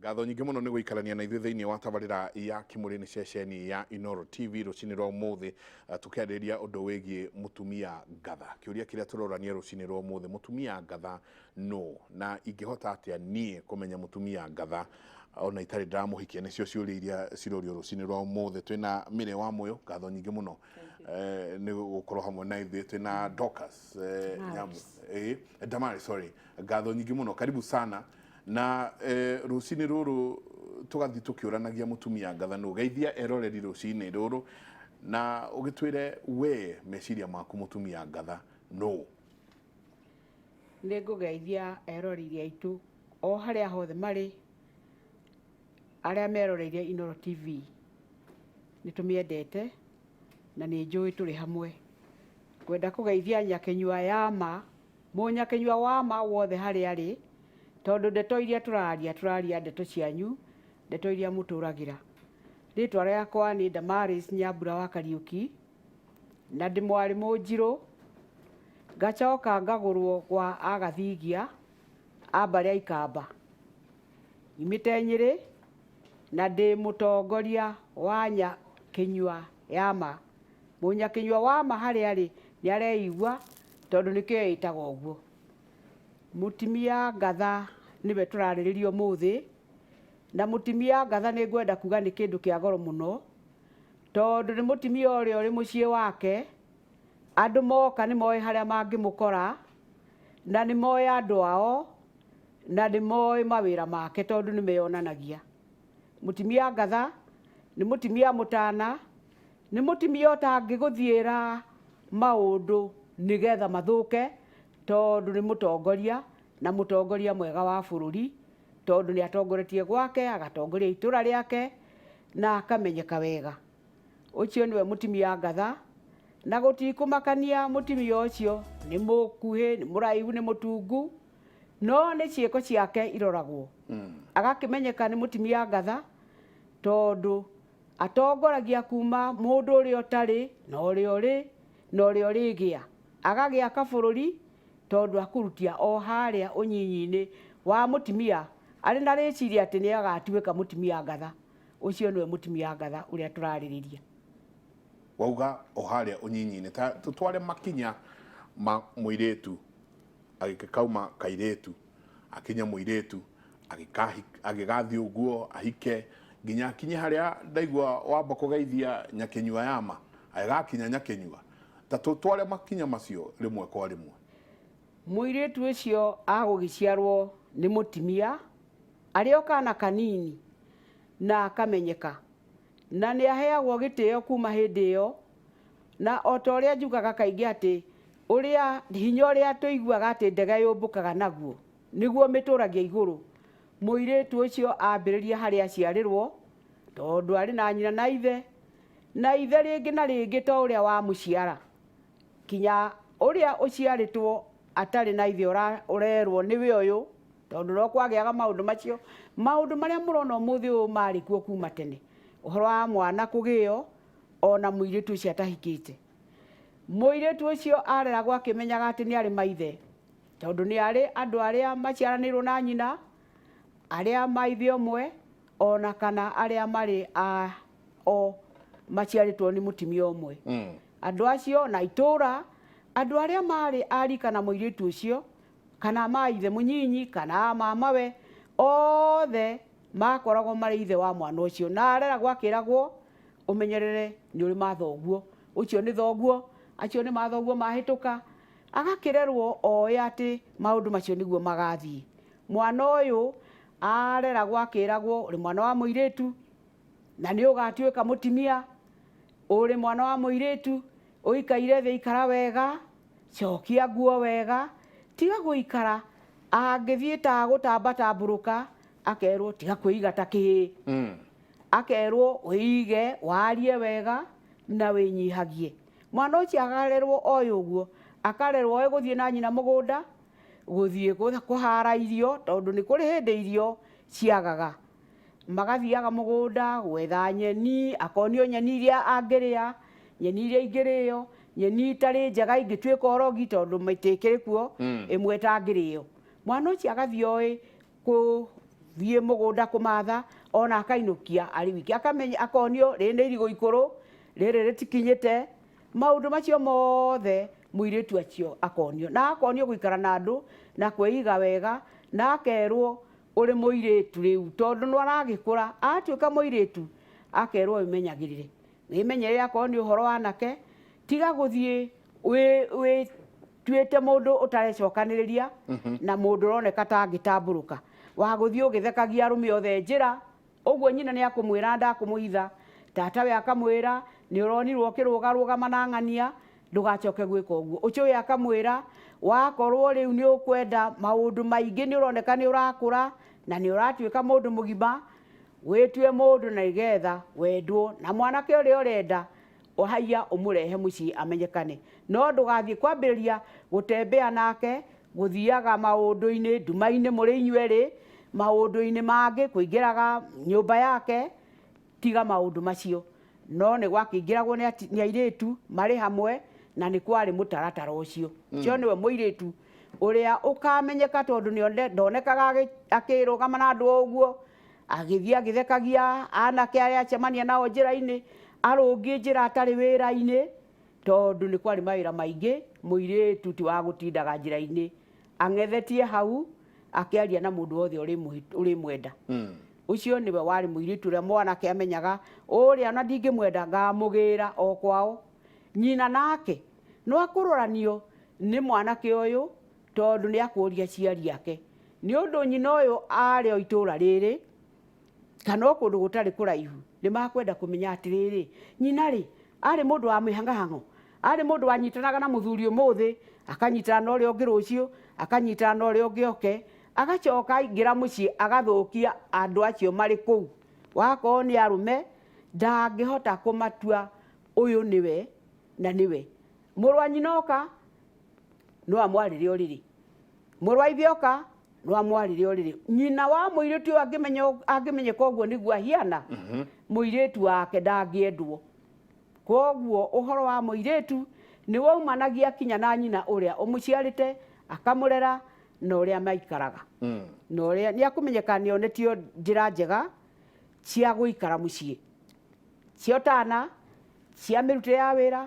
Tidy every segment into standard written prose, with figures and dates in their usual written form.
Ngatho nyingĩ mũno nĩ gũikarania na ithuĩ thĩinĩ wa tabarĩra ya Kĩmũrĩ nĩ ceceni ya Inooro TV rũcinĩ rwa ũmũthĩ, tũkĩarĩrĩria ũndũ wĩgiĩ mũtumia ngatha. Kĩũria kĩrĩa tũrorania rũcinĩ rwa ũmũthĩ, mũtumia ngatha nũ? Na ingĩhota atĩa niĩ kũmenya mũtumia ngatha ona itarĩ ndĩramũhikia? Nĩcio ciũria iria cirorio rũcinĩ rwa ũmũthĩ. Twĩna Mĩrĩ wa Mũyũ, ngatho nyingĩ mũno nĩ gũkorwo hamwe na ithuĩ. Twĩna Dorcas Nyamu, Damaris, sorry, ngatho nyingĩ mũno, karibu sana. Na rũcinĩ rũrũ tũgathiĩ tũkĩũranagia mũtumia ngatha nũ. Geithia eroreri rũcinĩ rũrũ na ũgĩtwĩre we meciria maku mũtumia ngatha nũ. Nĩ ngũgeithia eroreri aitũ o harĩa hothe marĩ, arĩa meroreire Inooro TV. Nĩ tũmĩendete na nĩ njũĩ tũrĩ hamwe. Ngwenda kũgeithia Nyakĩnyua ya ma, Mũnyakĩnyua wa ma wothe harĩa arĩ, tondũ ndeto iria tũraria, tũraria ndeto cianyu, ndeto iria mũtũragĩra. Rĩtwa rĩakwa nĩ Damaris Nyambura wa Kariũki, na ndĩ mwarĩ Mũnjirũ, ngacoka ngagũrwo gwa Agathigia a mbarĩ ya Ikamba. Nyumĩte Nyĩrĩ, na ndĩ mũtongoria wa Nyakĩnyua ya ma. Mũnyakĩnyua wa ma harĩa arĩ nĩ areigua tondũ nĩkĩo ĩtagwo ũguo. Mũtimia ngatha nĩwe tũrarĩrĩria ũmũthĩ, na mũtimia ngatha nĩ ngwenda kuga nĩ kĩndũ kĩa goro mũno, tondũ nĩ mũtimia ũrĩa ũrĩ mũciĩ wake, andũ moka nĩ moĩ harĩa mangĩmũkora, na nĩ moĩ andũ ao, na nĩ moĩ mawĩra make tondũ nĩ meyonanagia. Mũtimia ngatha nĩ mũtimia mũtana, Nĩ mũtimia ũtangĩgũthiĩra maũndũ nĩgetha mathũke tondũ nĩ mũtongoria na mũtongoria mwega wa bũrũri tondũ nĩ atongoretie gwake, agatongoria itũra rĩake na akamenyeka wega. Ũcio nĩwe mũtimia ngatha na gũtikũmakania mũtimia ũcio nĩ mũkuhĩ, nĩ mũraihu, nĩ mũtungu, no nĩ ciĩko ciake iroragwo. Agakĩmenyeka nĩ mũtimia ngatha tondũ Atongoragia kuuma mũndũ ũrĩa ũtarĩ na ũrĩa ũrĩ na ũrĩa ũrĩgĩa, agagĩaka bũrũri tondũ akũrutia o harĩa ũnyinyi-inĩ wa mũtimia arĩ na rĩciria atĩ nĩ agatuĩka mũtimia ngatha. Ũcio nĩwe mũtimia ngatha ũrĩa tũrarĩrĩria. Wauga o harĩa ũnyinyi-inĩ, ta tũtware makinya ma mũirĩtu agĩkauma kairĩtu akinye mũirĩtu agĩgathiĩ ũguo ahike nginya akinye harĩa ndaigua wamba kũgeithia nyakĩnyua yama agĩgakinya nyakĩnyua ta tũtware makinya macio rĩmwe kwa rĩmwe. Mũirĩtu ũcio agũgĩciarwo nĩ mũtimia arĩ o kana kanini na akamenyeka na nĩ aheagwo gĩtĩo kuma hĩndĩ ĩyo, na o ta ũrĩa njugaga kaingĩ atĩ ũrĩa hinya ũrĩa tũiguaga atĩ ndege yũmbũkaga naguo nĩguo ũmĩtũragia igũrũ, mũirĩtu ũcio ambĩrĩria harĩa aciarĩrwo, tondũ arĩ na nyina na ithe, na ithe rĩngĩ na rĩngĩ to ũrĩa wamũciara, kinya ũrĩa ũciarĩtwo atarĩ na ithe ũrerwo nĩwe ũyũ, tondũ no kwagĩaga maũndũ macio. Maũndũ marĩa mũrona ũmũthĩ ũyũ marĩ kuo kuma tene, ũhoro wa mwana kũgĩo ona mũirĩtu ũcio atahikĩte. Mũirĩtu ũcio areragwo akĩmenyaga atĩ nĩ arĩ maithe, tondũ nĩ arĩ andũ arĩa maciaranĩirwo na nyina, arĩa ma ithe ũmwe, ona kana arĩa marĩ a o maciarĩtwo nĩ mũtimia ũmwe. Andũ acio na itũra, andũ arĩa marĩ a rika na mũirĩtu ũcio, kana ma ithe mũnyinyi, kana a mamawe, othe makoragwo marĩ ithe wa mwana ũcio. Na areragwo akĩragwo, ũmenyerere nĩ ũrĩ mathoguo, ũcio nĩ thoguo, acio nĩ mathoguo mahĩtũka. Agakĩrerwo oĩ atĩ maũndũ macio nĩguo magathiĩ. Mwana ũyũ areragwo akĩragwo ũrĩ mwana wa mũirĩtu na nĩ ũgatuĩka mũtimia, ũrĩ mwana wa mũirĩtu ũikaire thĩ ikara wega, cokia nguo wega, tiga gũikara angĩthiĩ ta gũtambatambũrũka akerwo tiga kwĩiga ta kĩhĩĩ. Akerwo wĩige, warie wega na wĩnyihagie. Mwana ũcio akarerwo oĩ ũguo, akarerwo oĩ gũthiĩ na nyina mũgũnda, gũthiĩ kũhara irio tondũ nĩ kũrĩ hĩndĩ irio ciagaga. Magathiaga mũgũnda gwetha nyeni, akonio nyeni iria angĩrĩa, nyeni iria ingĩrĩo, nyeni itarĩ njega ingĩtuĩka ũrogi tondũ mĩtĩ ĩkĩrĩ kuo, ĩmwe ĩtangĩrĩo. Mwana ũcio agathiĩ oĩ Agagĩthiĩ mũgũnda kũmatha, ona akainũkia arĩ wiki, akamenya, akonio rĩrĩ nĩ irigũ ikũrũ, rĩrĩ rĩtikinyĩte. Maũndũ macio mothe mũirĩtu acio akonio, na akonio gũikara na andũ na kwĩiga wega, na akerwo ũrĩ mũirĩtu rĩu, tondũ nĩ aragĩkũra atuĩka mũirĩtu, akerwo wĩmenyagĩrĩre, wĩmenyerere akorwo nĩ ũhoro wa anake, tiga gũthiĩ wĩtuĩte mũndũ ũtarecokanĩrĩria na mũndũ ũroneka ta angĩtambũrũka, wa gũthiĩ ũgĩthekagia arũme othe njĩra. Ũguo nyina nĩ akũmwĩra, ndakũmũhitha, tata we akamwĩra nĩ ũronirwo ũkĩrũgarũgama na ng'ania, ndũgacoke gwĩka ũguo. Ũcũwe akamwĩra wakorwo rĩu nĩ ũkwenda maũndũ maingĩ, nĩ ũroneka nĩ ũrakũra na nĩ ũratuĩka mũndũ mũgima, wĩtue mũndũ na nĩgetha wendwo na mwanake ũrĩa ũrenda haiya ũmũrehe mũciĩ amenyekane. No ndũgathiĩ kwambĩrĩria gũtembea nake, gũthiaga maũndũ-inĩ nduma-inĩ mũrĩ inyuerĩ, maũndũ-inĩ mangĩ, kũingĩraga nyũmba yake, tiga maũndũ macio. No nĩ gwakĩingĩragwo nĩ airĩtu marĩ hamwe, na nĩ kwarĩ mũtaratara ũcio. Ũcio nĩwe mũirĩtu ũrĩa ũkamenyeka, tondũ ndonekaga akĩrũgama na andũ o ũguo, agĩthiĩ agĩthekagia anake arĩa acemania nao njĩra-inĩ, arũngiĩ njĩra atarĩ wĩra-inĩ, tondũ nĩ kwarĩ mawĩra maingĩ. Mũirĩtu ti wa gũtindaga njĩra-inĩ ang'ethetie hau akĩaria na mũndũ wothe ũrĩmwenda. Ũcio nĩwe warĩ mũirĩtu ũrĩa mwanake amenyaga ũrĩa ona ndingĩmwenda ngamũgĩra o kwao. Nyina nake no akũroranio nĩ mwanake ũyũ, tondũ nĩ akũria aciari ake, nĩ ũndũ nyina ũyũ arĩ o itũra rĩrĩ kana o kũndũ gũtarĩ kũraihu, nĩ makwenda kũmenya atĩrĩrĩ, nyina rĩ arĩ mũndũ wa mĩhang'ahango, arĩ mũndũ wanyitanaga na mũthuri ũmũthĩ, akanyitana na ũrĩa ũngĩ rũciũ, akanyitana na ũrĩa ũngĩ oke, agacoka aingĩra mũciĩ agathũkia andũ acio marĩ kũu. Wakorwo nĩ arũme, ndangĩhota kũmatua ũyũ nĩwe na nĩwe. Mũrũ wa nyina oka no amwarĩre ũrĩrĩ, mũrũ wa ithe oka no amwarĩre ũrĩrĩ. Nyina wa mũirĩtu ũyũ angĩmenyeka ũguo nĩguo ahiana, mũirĩtu wake ndangĩendwo. Koguo ũhoro wa mũirĩtu nĩ waumanagia kinya na nyina ũrĩa ũmũciarĩte, akamũrera, na ũrĩa maikaraga, na ũrĩa nĩ akũmenyeka nĩ onetio njĩra njega cia gũikara mũciĩ, cia ũtana, cia mĩrutĩre ya wĩra,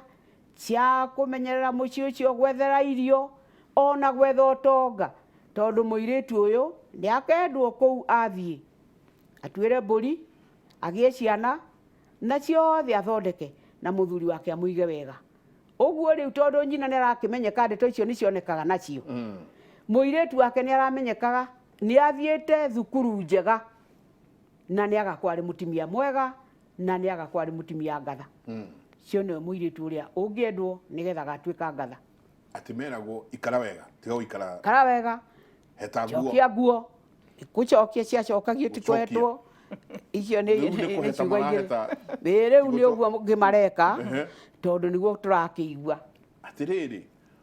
cia kũmenyerera mũciĩ ũcio, gwethera irio, ona gwetha ũtonga, tondũ mũirĩtu ũyũ nĩ akendwo kũu athiĩ atuĩre mbũri, agĩe ciana na ciothe athondeke, na mũthuri wake amũige wega. Ũguo rĩu tondũ nyina nĩ arakĩmenyeka, ndeto icio nĩ cionekaga nacio, mũirĩtu wake nĩ aramenyekaga nĩ athiĩte thukuru njega, na nĩ agakorwo arĩ mũtumia mwega, na nĩ agakorwo arĩ mũtumia ngatha. Cio nĩwe mũirĩtu ũrĩa ũngĩendwo nĩgetha agatuĩka ngatha. Atĩ meragwo ikara wega, tiga gũikara. Kara wega. Heta nguo. Cokia nguo, gũcokia ciacokagio ti Gũcokia. kũhetwo icio nĩ Rĩu nĩ nĩ kũheta ciugo igĩrĩ. maraheta. Ĩĩ, rĩu nĩ Ti ũguo ngĩmareka, Ehe. tondũ nĩguo tũrakĩigua. Atĩrĩrĩ,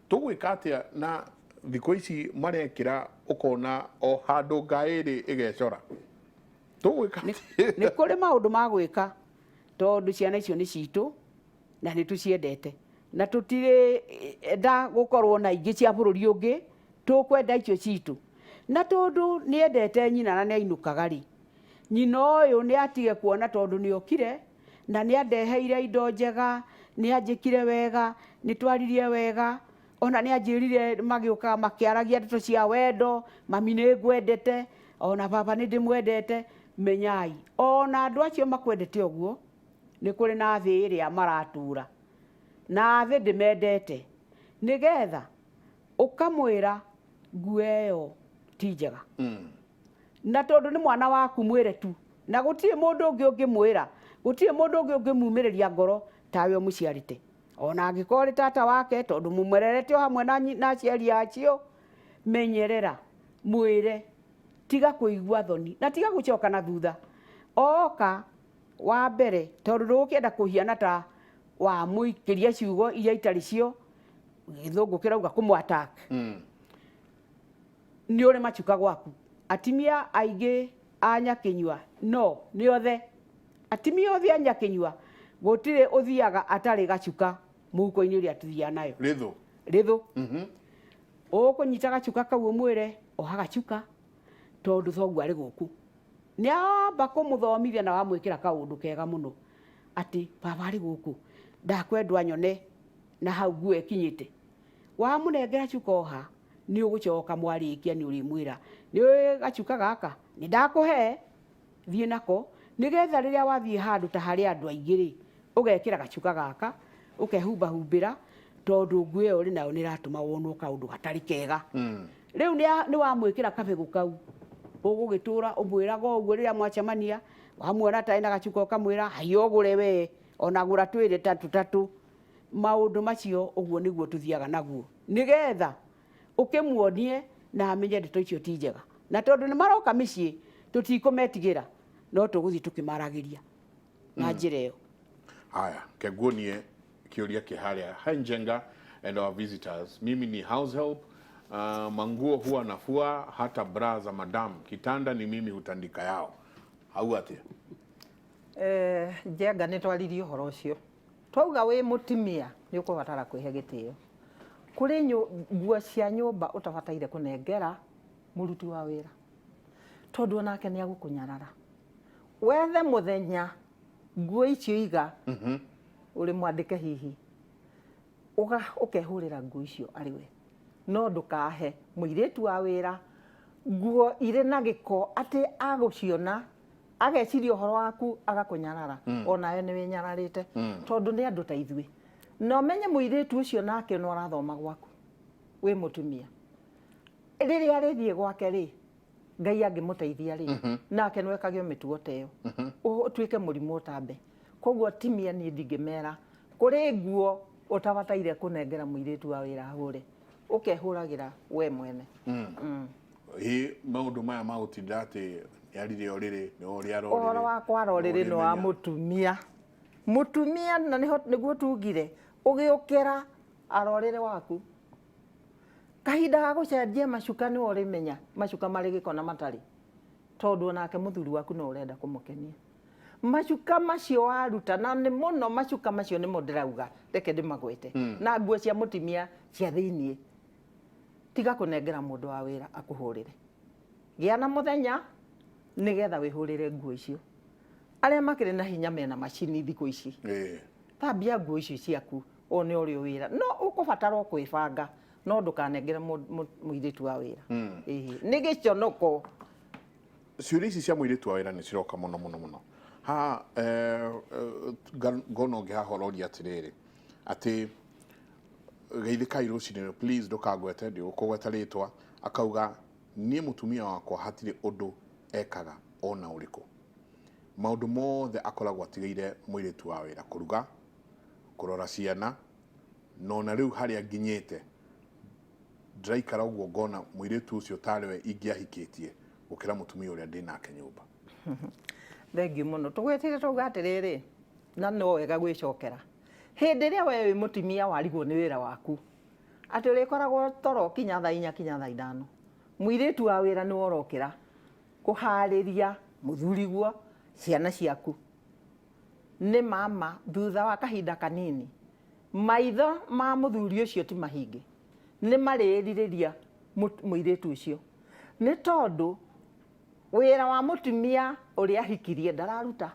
tũgwĩka atĩa na thikũ ici marekĩra ũkona o handũ ngaĩrĩ ĩgecora? Tũgwĩka atĩa? Nĩ kũrĩ maũndũ ma gwĩka, tondũ ciana icio nĩ citũ na nĩ tũciendete, na tũtirĩ enda gũkorwo na ingĩ cia bũrũri ũngĩ, tũkwenda icio citũ. Na tondũ nĩ endete nyina na nĩ ainũkaga rĩ, nyina ũyũ nĩ atige kuona tondũ nĩ okire na nĩ andeheire indo njega, nĩ anjĩkire wega, nĩ twaririe wega, ona nĩ anjĩrire magĩũkaga makĩaragia ndeto cia wendo, mami nĩ ngwendete, ona baba nĩ ndĩmwendete. Menyai ona andũ acio makwendete ũguo, nĩ kũrĩ na thĩ ĩrĩa maratura, na thĩ ndĩmendete, nĩgetha ũkamwĩra nguo ĩyo ti njega. Na tondũ nĩ mwana waku, mwĩre tu, na gũtirĩ mũndũ ũngĩ ũngĩmwĩra, gũtirĩ mũndũ ũngĩ ũngĩmumĩrĩria ngoro tawe ũmũciarĩte, ona angĩkorwo nĩ tata wake, tondũ mũmererete o hamwe na aciari acio. Menyerera, mwĩre, tiga kũigua thoni na tiga gũcoka na thutha oka wa mbere, tondũ ndũgũkĩenda kũhiana ta wamũikĩria ciugo iria itarĩ cio. Gĩthũngũ kĩrauga kũmũ attack. Nĩ ũrĩ macuka gwaku. Atimia aingĩ a nyakĩnyua, no nĩ othe, atimia othe a nyakĩnyua, gũtirĩ ũthiaga atarĩ gacuka mũhuko-inĩ ũrĩa tũthiaga nayo. Rĩthũ. Rĩthũ. Ũkũnyita gacuka kau, ũmwĩre oha gacuka, tondũ thoguo arĩ gũkũ. Nĩ amba kũmũthomithia na wamwĩkĩra kaũndũ kega mũno atĩ baba arĩ gũkũ ndakwendwo anyone na hau nguo ĩkinyĩte. Wamũnengera cuka oha nĩ ũgũcoka mwarĩkia nĩ ũrĩmwĩra nĩ gacuka gaka nĩ ndakũhe thiĩ nako nĩgetha rĩrĩa wathiĩ handũ ta harĩ andũ aingĩ rĩ ũgekĩra gacuka gaka ũkehumbahumbĩra tondũ nguo ĩyo ũrĩ nayo nĩ ĩratũma wonwo kaũndũ gatarĩ kega. Rĩu nĩ wamwĩkĩra kabegũ kau ũgũgĩtũra ũmwĩraga ũguo rĩrĩa mwacemania wamuona ta ena gacuka ũkamwĩra haiya ũgũre we ona gũra twĩrĩ tatũ tatũ. Maũndũ macio ũguo nĩguo tũthiaga naguo nĩgetha ũkĩmuonie na amenye ndeto icio ti njega, na tondũ nĩ maroka mĩciĩ tũtikũmetigĩra no tũgũthiĩ tũkĩmaragĩria na njĩra ĩyo. Haya, kenguonie kĩũria kĩ harĩa. Hi Njenga and our visitors. Mimi ni house help. Manguo huwa nafua hata bra za madam. Kitanda ni mimi hutandika yao. Hau atĩa? Njenga nĩ twaririe ũhoro ũcio. Twauga wĩ mũtumia nĩ ũkũbatara kwĩhe gĩtĩo. Kũrĩ nguo cia nyũmba ũtabataire kũnengera mũruti wa wĩra, tondũ onake nĩ agũkũnyarara. Wethe mũthenya nguo icio iga ũrĩ mwandĩke hihi ũkehũrĩra nguo icio arĩ we, no ndũkahe mũirĩtu wa wĩra nguo irĩ na gĩko atĩ agũciona ageciria ũhoro waku agakũnyarara. Onawe nĩ wĩnyararĩte tondũ nĩ andũ ta ithuĩ. Na ũmenye mũirĩtu ũcio nake no arathoma gwaku wĩ mũtumia, rĩrĩa arĩthiĩ gwake rĩ, Ngai angĩmũteithia rĩ, nake no ekage mĩtugo ta ĩyo, ũtuĩke mũrimũ ũtambe. Koguo atumia niĩ ndingĩmera kũrĩ nguo ũtabataire kũnengera mũirĩtu wa wĩra ahũre, ũkehũragĩra we mwene. Ĩ maũndũ maya ma gũtinda atĩ nĩarire ũrĩrĩ nĩ ũrĩa arorĩrĩ. Ũhoro wa kwara ũrĩrĩ nĩ wa mũtumia. Mũtumia na nĩho nĩguo tugire ũgĩũkĩra arorĩrĩ waku. Kahinda ga gũcenjia macuka nĩwe ũrĩmenya macuka marĩ gĩko na matarĩ, tondũ onake mũthuri waku no ũrenda kũmũkenia. Macuka macio waruta na nĩ mũno macuka macio nĩmo ndĩrauga reke ndĩmagwete, na nguo cia mũtumia cia thĩiniĩ, tiga kũnengera mũndũ wa wĩra akũhũrĩre. Gĩa na mũthenya nĩgetha wĩhũrĩre nguo icio. Arĩa makĩrĩ na hinya mena macini thikũ ici, thambia nguo icio ciaku one ũrĩa wĩra no ũkũbatara o kwĩbanga, no ndũkanengere mũirĩtu wa wĩra. Nĩ gĩconoko. Ciũria ici cia mũirĩtu wa wĩra nĩ ciroka mũno mũno mũno haha. Ngona ũngĩ haha ũroria atĩrĩrĩ atĩ geithĩkai rũcinĩ, please ndũkangwete, ndigũkũgweta rĩtwa. Akauga niĩ mũtumia wakwa hatirĩ ũndũ ekaga ona ũrĩkũ, maũndũ mothe akoragwo atigĩire mũirĩtu wa wĩra, kũruga, kũrora ciana, na ona rĩu harĩa nginyĩte ndĩraikara ũguo ngona mũirĩtu ũcio tarĩ we ingĩahikĩtie gũkĩra mũtumia ũrĩa ndĩ nake nyũmba. Thengiũ mũno. Tũgwetire twauga atĩrĩrĩ, na no wega gwĩcokera hĩndĩ ĩrĩa we wĩ mũtumia warigwo nĩ wĩra waku atĩ ũrĩkoragwo toro kinya thaa 4 kinya thaa 5, mũirĩtu wa wĩra nĩwe ũrokĩra kũharĩria mũthuriguo ciana ciaku nĩ mama. Thutha wa kahinda kanini maitho ma mũthuri ũcio ti mahinge, nĩ marĩrirĩria mũirĩtu ũcio, nĩ tondũ wĩra wa mũtumia ũrĩa ahikirie ndararuta.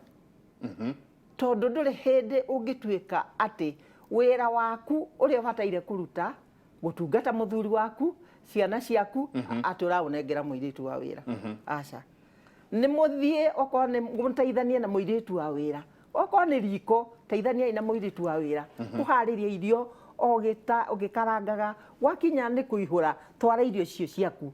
Tondũ ndũrĩ hĩndĩ ũngĩtuĩka atĩ wĩra waku ũrĩa ũbataire kũruta gũtungata mũthuri waku ciana ciaku atĩ ũraũnengera mũirĩtu wa wĩra. Aca, nĩ mũthiĩ okorwo nĩ mũteithanie na mũirĩtu wa wĩra, okorwo nĩ riko teithaniai na mũirĩtu wa wĩra kũharĩria irio ũgĩkarangaga, gwakinya nĩ kũihũra twara irio icio ciaku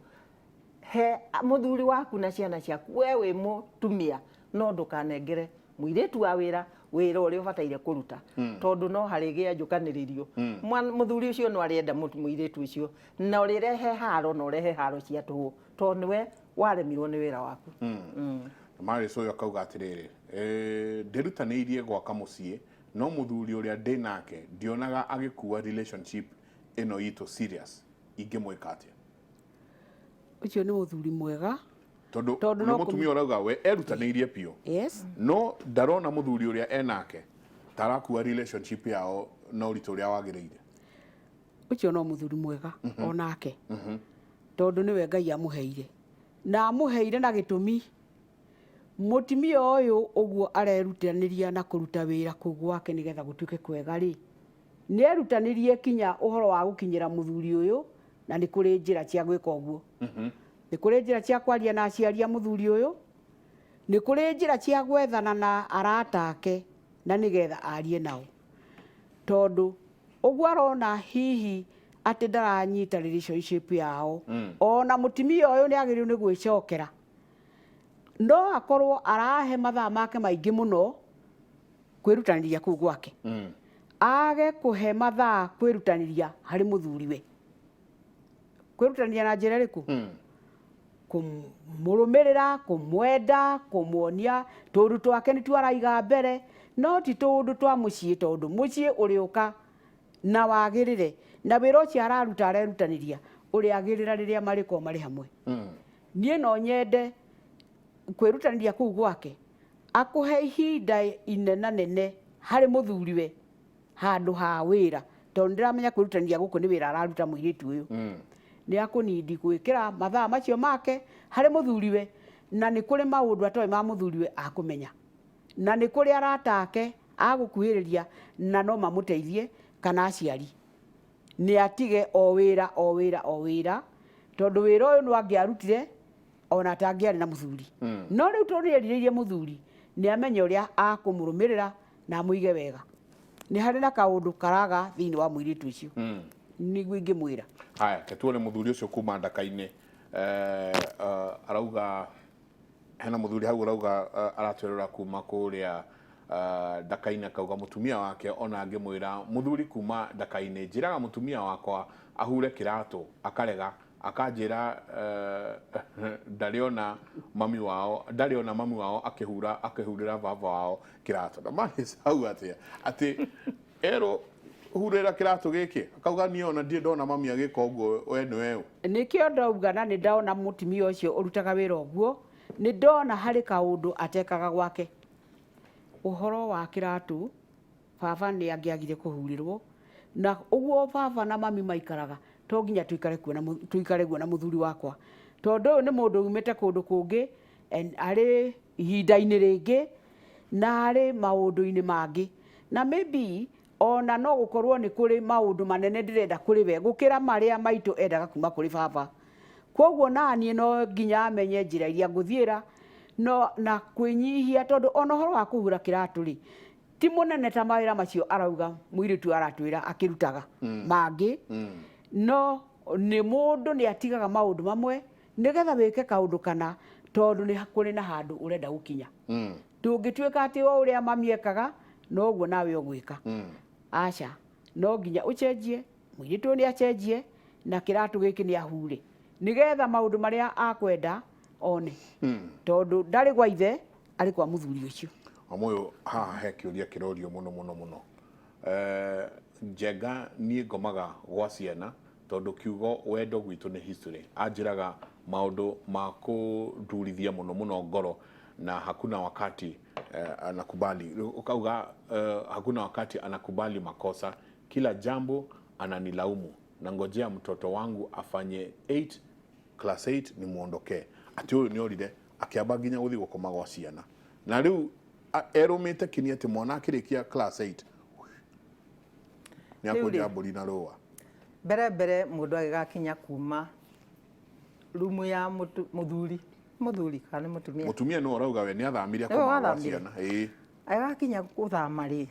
he mũthuri waku na ciana ciaku. We wĩ mũtumia no ndũkanengere mũirĩtu wa wĩra wĩra ũrĩa ũbataire kũruta, tondũ no harĩgĩa njũkanĩrĩrio. Mũthuri ũcio no arĩenda mũirĩtu ũcio na ũrĩrehe haro na ũrehe haro cia tũhũ tondũ nĩwe waremirwo nĩ wĩra waku. Maris ũyũ akauga atĩrĩrĩ, ndĩrutanĩirie gwaka mũciĩ no mũthuri ũrĩa ndĩ nake ndionaga agĩkua relationship ĩno itũ serious, ingĩmwĩka atĩa? Ũcio nĩ mũthuri mwega tondũ nĩ mũtumia ũrauga we erutanĩirie biũ, no ndarona mũthuri ũrĩa enake tarakua relationship yao na ũritũ ũrĩa wagĩrĩire. Ũcio no mũthuri mwega onake, tondũ nĩwe Ngai amũheire na amũheire na gĩtũmi. Mũtumia ũyũ ũguo arerutanĩria na kũruta wĩra kũu gwake nĩgetha gũtuĩke kwega rĩ, nĩ erutanĩrie kinya ũhoro wa gũkinyĩra mũthuri ũyũ, na nĩ kũrĩ njĩra cia gwĩka ũguo. Nĩ kũrĩ njĩra cia kwaria na aciari a mũthuri ũyũ, nĩ kũrĩ njĩra cia gwethana na arata ake na nĩgetha arie nao. Tondũ ũguo arona hihi atĩ ndaranyita relationship yao, ona mũtumia ũyũ nĩ agĩrĩirwo nĩ gwĩcokera. No akorwo arahe mathaa make maingĩ mũno kwĩrutanĩria kũu gwake, age kũhe mathaa kwĩrutanĩria harĩ mũthuriwe. Kwĩrutanĩria na njĩra ĩrĩkũ? Kũmũrũmĩrĩra, kũmwenda, kũmuonia tũũndũ twake nĩtuo araiga mbere, no ti tũũndũ twa mũciĩ, tondũ mũciĩ ũrĩũka na wagĩrĩre, na wĩra ũcio araruta arerutanĩria ũrĩagĩrĩra rĩrĩa marĩkorwo marĩ hamwe. Niĩ no nyende kwĩrutanĩria kũu gwake akũhe ihinda inenanene harĩ mũthuriwe handũ ha wĩra, tondũ ndĩramenya kwĩrutanĩria gũkũ nĩ wĩra araruta mũirĩtu ũyũ. Nĩ akũnindi gwĩkĩra mathaa macio make harĩ mũthuriwe, na nĩ kũrĩ maũndũ atoĩ ma mũthuriwe akũmenya, na nĩ kũrĩ arata ake agũkuhĩrĩria na no mamũteithie, kana aciari. Nĩ atige o wĩra o wĩra o wĩra, tondũ wĩra ũyũ no angĩarutire ona atangĩarĩ na mũthuri. No rĩu tondũ nĩ erirĩirie mũthuri, nĩ amenye ũrĩa akũmũrũmĩrĩra na amũige wega. Nĩ harĩ na kaũndũ karaga thĩinĩ wa mũirĩtu ũcio, nĩguo ingĩmwĩra. Haya, ke tuone mũthuri ũcio kuma Ndaka-inĩ. Arauga hena mũthuri hau arauga, aratwĩrora kuma kũrĩa Ndaka-inĩ, akauga mũtumia wake ona angĩmwĩra, mũthuri kuma Ndaka-inĩ, njĩraga mũtumia wakwa ahure kĩratũ akarega, akanjĩra ndarĩ ona mami wao, ndarĩ ona mami wao akĩhura akĩhurĩra baba wao kĩratũ. Na mani hau atĩa atĩ erwo hurĩra kĩratũ gĩkĩ, akauga niĩ ona ndirĩ ndona mami agĩka ũguo, we nĩ weũ. Nĩkĩo ndauga, na nĩ ndona mũtumia ũcio ũrutaga wĩra ũguo, nĩ ndona harĩ kaũndũ atekaga gwake. Ũhoro wa kĩratũ, baba nĩ angĩagire kũhurĩrwo, na ũguo baba na mami maikaraga, to nginya tuikare kuo na tuikare guo na mũthuri wakwa, tondũ ũyũ nĩ mũndũ umĩte kũndũ kũngĩ and arĩ ihinda-inĩ rĩngĩ na arĩ maũndũ-inĩ mangĩ, na maybe ona no gũkorwo nĩ kũrĩ maũndũ manene ndĩrenda kũrĩ we gũkĩra marĩa maitũ endaga kuma kũrĩ baba. Koguo naniĩ no nginya amenye njĩra iria ngũthiĩra no na kwĩnyihia, tondũ ona ũhoro wa kũhura kĩratũ rĩ, ti mũnene ta mawĩra macio arauga mũirĩtu aratwĩra akĩrutaga mangĩ. No nĩ mũndũ nĩ atigaga maũndũ mamwe nĩgetha wĩke kaũndũ kana, tondũ nĩ kũrĩ na handũ ũrenda gũkinya. Ndũngĩtuĩka atĩ o ũrĩa mami ekaga noguo nawe ũgwĩka. Aca, no nginya ũcenjie, mũirĩtu ũyũ nĩ acenjie, na kĩratũ gĩkĩ nĩ ahure nĩgetha maũndũ marĩa akwenda one, tondũ ndarĩ gwa ithe, arĩ kwa mũthuri ũcio. Wamuyu, haha he kĩũria kĩrorio mũno mũno mũno. Njenga niĩ ngomaga gwa ciana tondũ kiugo wendo gwitũ nĩ history. Anjĩraga maũndũ ma kũndurithia mũno mũno ngoro, na hakuna wakati anakubali. Ukauga hakuna wakati anakubali makosa, kila jambo ananilaumu, na ngojea mtoto wangu afanye 8 class 8 nimuondokee. Atĩ ũyũ nĩ orire akĩamba nginya gũthiĩ gũkoma gwa ciana, na rĩu erũmĩte kini atĩ mwana akĩrĩkia class 8 nĩ Rĩu rĩ, akũnja mbũri na rũa. Mbere mbere mũndũ agĩgakinya kuma rumu ya mũthuri, mũthuri kana nĩ mũtumia? Mũtumia nĩwe ũrauga we nĩ athamire Nĩwe akoma gwa wathamire? ciana, ĩĩ. Agĩgakinya gũthama rĩ,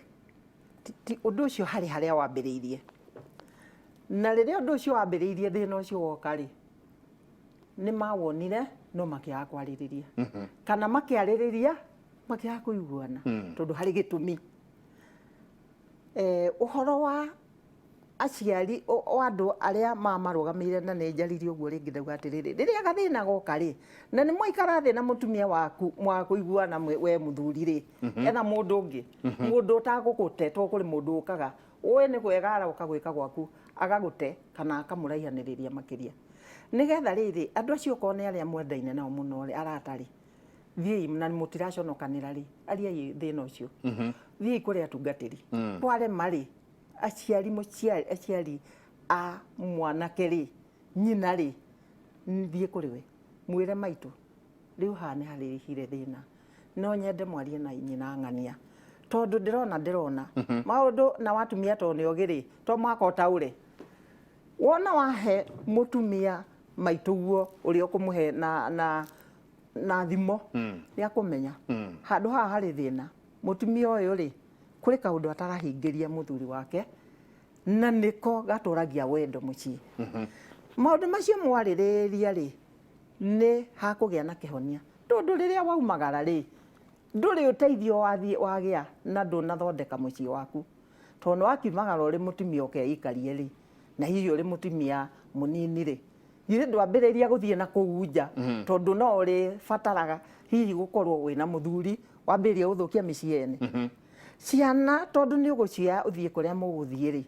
ti ũndũ ũcio harĩ harĩa wambĩrĩirie, na rĩrĩa ũndũ ũcio wambĩrĩirie, thĩna ũcio woka rĩ, nĩ mawonire no makĩaga kwarĩrĩria, kana makĩarĩrĩria makĩaga kũiguana, tondũ harĩ gĩtũmi. Ũhoro wa aciari wa andũ arĩa mamarũgamĩrĩire, na nĩ njaririe ũguo rĩngĩ ndauga atĩrĩrĩ, rĩrĩa gathĩna goka rĩ, na nĩ mwaikara thĩ na mũtumia waku mwaga kũiguana, we mũthuri rĩ, etha mũndũ ũngĩ, mũndũ ũtagũgũte, to kũrĩ mũndũ ũkaga ũĩ nĩ kwega aroka gwĩka gwaku agagũte kana akamũraihanĩrĩria makĩria, nĩgetha rĩrĩ andũ acio okorwo nĩ arĩa mwendaine nao mũno rĩ, arata rĩ, thiĩi na mũtiraconokanĩra rĩ, ariai thĩna ũcio, thiĩi kũrĩ atungatĩri. Kwarema rĩ, aciari, mũciari, aciari a mwanake rĩ, nyina rĩ, thiĩ kũrĩ we mwĩre, maitũ, rĩu haha nĩ harĩhire thĩna. No nyende mwarie na nyina ng'ania, tondũ ndĩrona maũndũ na watumia to nĩ ogĩ rĩ, to mũhaka ũtaũre. Wona wahe mũtumia maitũguo ũrĩa ũkũmũhe na thimo, nĩ akũmenya handũ haha harĩ thĩna. Mũtumia ũyũ rĩ, kũrĩ kaũndũ atarahingĩria mũthuri wake, na nĩko gatũragia wendo mũciĩ. Maũndũ macio mwarĩrĩria rĩ, nĩ hakũgĩa na kĩhonia, tondũ rĩrĩa waumagara rĩ, ndũrĩ ũteithio wathiĩ wagĩa na ndũnathondeka mũciĩ waku, tondũ nĩ wakiumagara ũrĩ mũtumia ũkeikarie rĩ, na hihi ũrĩ mũtumia mũnini rĩ, githĩ ndwambĩrĩria gũthiĩ na kũu nja, tondũ no ũrĩbataraga hihi gũkorwo wĩna mũthuri, wambĩrĩria gũthũkia mĩciĩ ene ciana, tondũ nĩ ũgũcioya ũthiĩ kũrĩa mũgũthiĩ rĩ,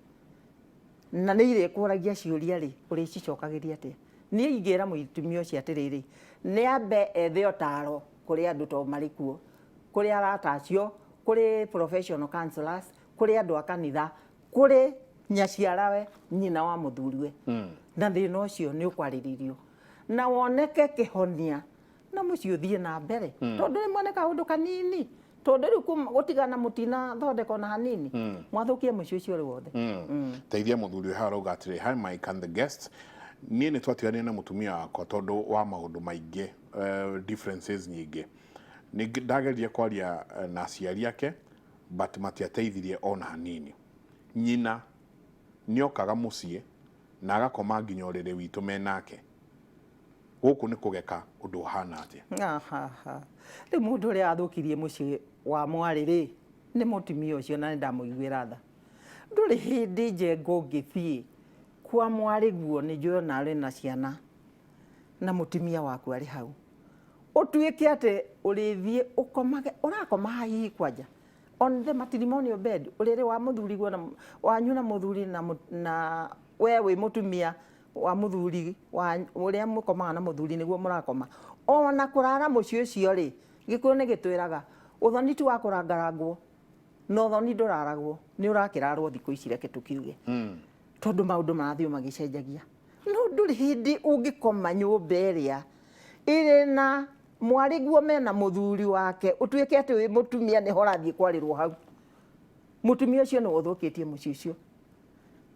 na nĩ irĩkũragia ciũria rĩ, ũrĩcicokagĩria atĩa? Niĩ ingĩra mũtumia ũcio atĩrĩrĩ, nĩ ambe ethe ũtaro kũrĩ andũ, to marĩ kuo, kũrĩ arata acio, kũrĩ professional counselors, kũrĩ andũ a kanitha, kũrĩ nyaciarawe, nyina wa mũthuriwe, na thĩna ũcio nĩ ũkwarĩrĩrio na woneke kĩhonia na mũciĩ ũthiĩ na mbere, tondũ rĩmwe nĩ kaũndũ kanini, tondũ rĩu gũtigana mũtinathondeka ona hanini, mwathũkia mũciĩ ũcio ũrĩ wothe. Teithia mũthuri ũyũ haha arauga atĩrĩ, "Hi Mike and the guests, niĩ nĩ twatiganire na mũtumia wakwa tondũ wa maũndũ maingĩ, differences nyingĩ. Nĩ ndageririe kwaria na aciari ake, but matiateithirie ona hanini. Nyina nĩokaga mũciĩ na agakoma nginya ũrĩrĩ witũ menake. Gũkũ nĩ kũgeka ũndũ ũhana atĩa?" Ahaha. Rĩu mũndũ ũrĩa athũkirie mũciĩ wa mwarĩ rĩ, nĩ mũtumia ũcio, na nĩ ndamũiguĩra tha. Ndũrĩ hĩndĩ njenga ũngĩthiĩ kwa mwarĩ guo, nĩ njũĩ ona arĩ na ciana na mũtumia waku arĩ hau, ũtuĩke atĩ ũrĩthiĩ ũkomage, ũrakoma hihi kwanja on the matrimonial bed, ũrĩrĩ wa mũthuri guo na wanyu na mũthuri na we wĩ mũtumia wa mũthuri wa ũrĩa mũkomaga na mũthuri nĩguo mũrakoma. Ona kũrara mũciĩ ũcio rĩ, Gĩkũyũ nĩ gĩtwĩraga ũthoni ti wa kũrangarangwo, na ũthoni ndũraragwo, nĩ ũrakĩrarwo thikũ ici, reke tũkiuge, tondũ maũndũ marathiĩ magĩcenjagia. No ndũrĩ hĩndĩ ũngĩkoma nyũmba ĩrĩa ĩrĩ na mwarĩ guo mena mũthuri wake, ũtuĩke atĩ wĩ mũtumia nĩho ũrathiĩ kwarĩrwo hau. Mũtumia ũcio nĩwe ũthũkĩtie mũciĩ ũcio,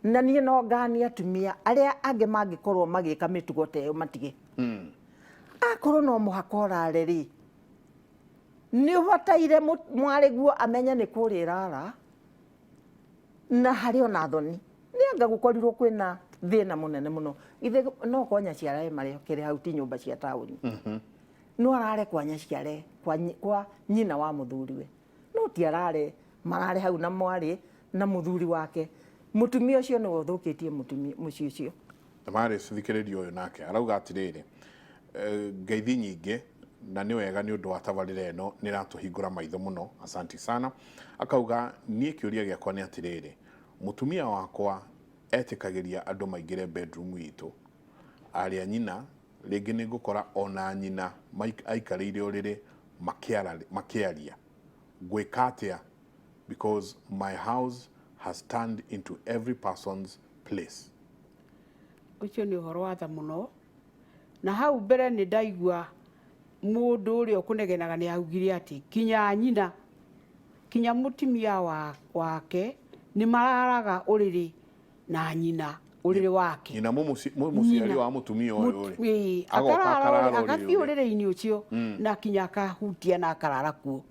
na niĩ no nganie atumia arĩa angĩ mangĩkorwo magĩka mĩtugo ta ĩyo matige. Akorwo no mũhaka ũrare rĩ, nĩ ũbataire mwarĩ guo amenye nĩ kũrĩa ĩrara na harĩ ona thoni, nĩ anga gũkorirwo kwĩna thĩna mũnene mũno. Githĩ no kwa nyaciarawe marekĩrĩ hau, ti nyũmba cia taũni? No arare kwa nyaciare, kwa nyina wa mũthuriwe, no ti arare marare hau na mwarĩ na mũthuri wake. Mũtumia ũcio nĩwe ũthũkĩtie mũciĩ ũcio. Damaris, thikĩrĩria ũyũ nake arauga atĩrĩrĩ, ngeithi nyingĩ na nĩ wega nĩ ũndũ wa tabarĩra ĩno, nĩ ĩratũhingũra maitho mũno, asanti sana. Akauga, "Niĩ kĩũria gĩakwa nĩ atĩrĩrĩ, mũtumia wakwa etĩkagĩria andũ maingĩre bedroom itũ, arĩa nyina, rĩngĩ nĩ ngũkora ona nyina aikarĩire ũrĩrĩ makĩaria. Ngwĩka atĩa, because my house has turned into every person's place?" Ũcio nĩ ũhoro wa tha mũno, na hau mbere nĩ ndaigua mũndũ ũrĩa ũkũnegenaga nĩ augire atĩ kinya nyina, kinya mũtumia wake nĩ mararaga ũrĩrĩ na nyina, ũrĩrĩ wake. Nyina mũmũciari wa mũtumia ũyũ rĩ, agoka akarara akarara agathiĩ ũrĩrĩ. Ũrĩrĩ-inĩ ũcio na kinya akahutia na akarara kuo.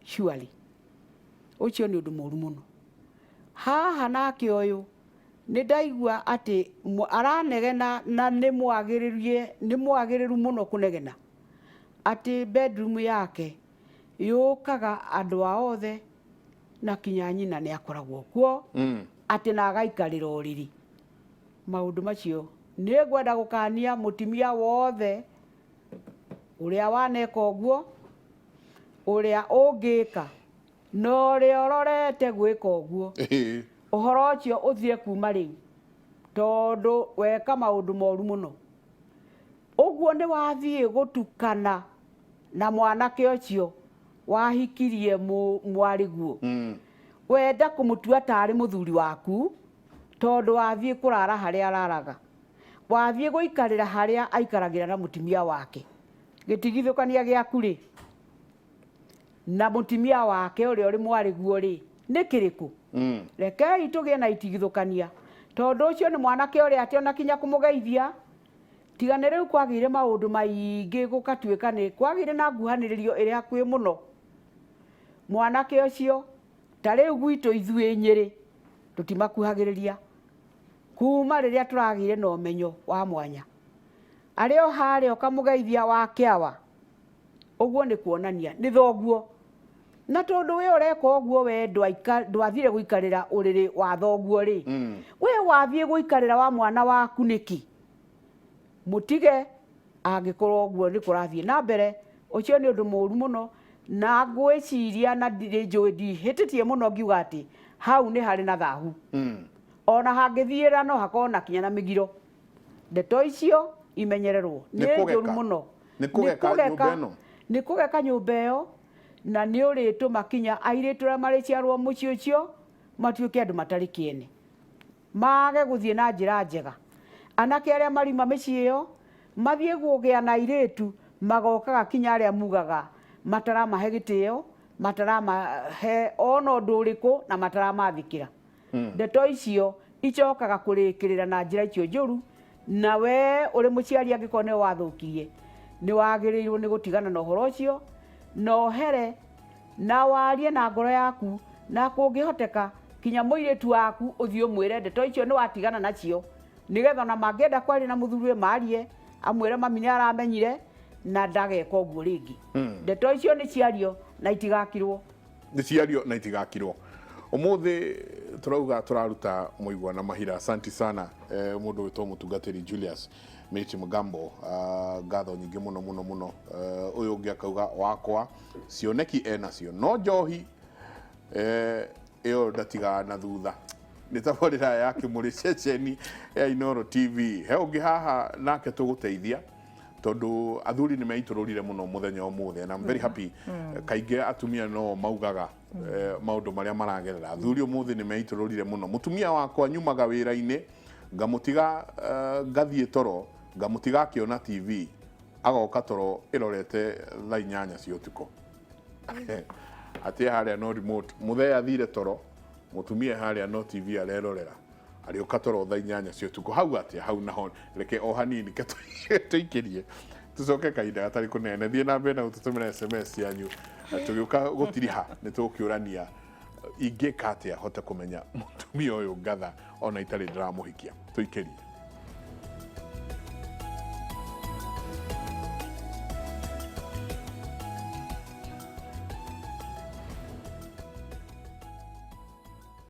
Surely ũcio nĩ ũndũ mũru mũno. Haha nake ũyũ nĩ ndaigua atĩ aranegena, na nĩ mwagĩrĩrie, nĩ mwagĩrĩru mũno kũnegena atĩ bedroom yake yũkaga andũ a othe na kinya nyina nĩ akoragwo kuo, atĩ na agaikarĩra ũrĩrĩ. Maũndũ macio nĩ ngwenda gũkania mũtumia wothe ũrĩa waneka ũguo, ũrĩa ũngĩka na ũrĩa ũrorete gwĩka ũguo, ũhoro ũcio ũthire kuma rĩu, tondũ weka maũndũ moru mũno. Ũguo nĩ wathiĩ gũtukana na mwanake ũcio wahikirie mwarĩguo, wenda kũmũtua tarĩ mũthuri waku, tondũ wathiĩ kũrara harĩa araraga, wathiĩ gũikarĩra harĩa aikaragĩra na mũtumia wake. Gĩtigithũkania gĩaku rĩ, Na mũtumia wake ũrĩa ũrĩ mwarĩguo rĩ, nĩ kĩrĩkũ? Rekei tũgĩe na itigithũkania, tondũ ũcio nĩ mwanake ũrĩa atĩ ona kinya kũmũgeithia, tiga nĩ rĩu kwagĩire maũndũ maingĩ gũkatuĩka nĩ kwagĩire na nguhanĩrĩrio ĩrĩ hakuhĩ mũno. Mwanake ũcio, ta rĩu gwitũ ithuĩ Nyĩrĩ, tũtimakuhagĩrĩria kuma rĩrĩa tũragĩire na ũmenyo wa mwanya. Arĩ o harĩa ũkamũgeithia wa kĩawa, ũguo nĩ kuonania nĩ thoguo. Na tondũ we ũreka ũguo we ndwathire gũikarĩra ũrĩrĩ wa thoguo rĩ, we wathiĩ gũikarĩra wa mwana waku nĩkĩ? Mũtige angĩkorwo ũguo nĩ kũrathiĩ na mbere, ũcio nĩ ũndũ mũũru mũno, na ngwĩciria na ndirĩ njũĩ ndihĩtĩtie mũno ngiuga atĩ hau nĩ harĩ na thahu. Ona hangĩthiĩra no hakorwo na kinya na mĩgiro. Ndeto icio imenyererwo Nĩ nĩ kũgeka. njũru mũno. Nĩ kũgeka nyũmba ĩno. Nĩ kũgeka nyũmba ĩyo, na nĩ ũrĩtũma kinya airĩtu arĩa marĩciarwo mũciĩ ũcio matuĩke andũ matarĩ kĩene, mage gũthiĩ na njĩra njega. Anake arĩa mariuma mĩciĩ ĩyo mathiĩ kũgĩa na airĩtu magokaga kinya arĩa mugaga mataramahe gĩtĩo, mataramahe ona ũndũ ũrĩkũ, na mataramathĩkĩra. Ndeto icio icokaga kũrĩkĩrĩra na njĩra icio njũru, na we ũrĩ mũciari angĩkorwo nĩwe wathũkirie, nĩ wagĩrĩirwo nĩ gũtigana na ũhoro ũcio, na ũhere na warie na ngoro yaku, na kũngĩhoteka kinya mũirĩtu waku ũthiĩ ũmwĩre ndeto icio nĩ watigana nacio, nĩgetha ona mangĩenda kwaria na mũthuriwe marie, amwĩre mami nĩ aramenyire na ndageka ũguo rĩngĩ. Ndeto icio nĩ ciario na itigakirwo. Nĩ ciario na itigakirwo. Ũmũthĩ tũrauga tũraruta mũigua na mahira. Asante sana mũndũ wĩtwo mũtungatĩri Julius Mĩti Mugambo, ngatho nyingĩ mũno mũno mũno. Ũyũ ũngĩ akauga wakwa cioneki enacio no njohi ĩyo ndatigaga na thutha. Nĩ tabarĩra ya Kĩmũrĩ ceceni ya Inooro TV. He ũngĩ haha nake tũgũteithia, tondũ athuri nĩ meitũrũrire mũno mũthenya ũmũthĩ, and I'm very happy. Kaingĩ atumia no maugaga maũndũ marĩa maragerera. Athuri ũmũthĩ nĩ meitũrũrire mũno. Mũtumia wakwa nyumaga wĩra-inĩ ngamũtiga, ngathiĩ toro ngamũtiga akĩona TV, agoka toro ĩrorete thaa 8 cia ũtukũ. Atĩ harĩa no remote, mũthee athire toro, mũtumia harĩa no TV arerorera, arĩũka toro thaa 8 cia ũtukũ. Hau atĩa hau naho? Reke o hanini ke tũikĩrie, tũcoke kahinda gatarĩ kũnene. Thiĩ na mbere na gũtũtũmĩra SMS cianyu. Tũgĩũka gũtiriha nĩ tũgũkĩũrania ingĩka atĩa hote kũmenya mũtumia ũyũ ngatha ona itarĩ ndĩramũhikia. Tũikĩrie.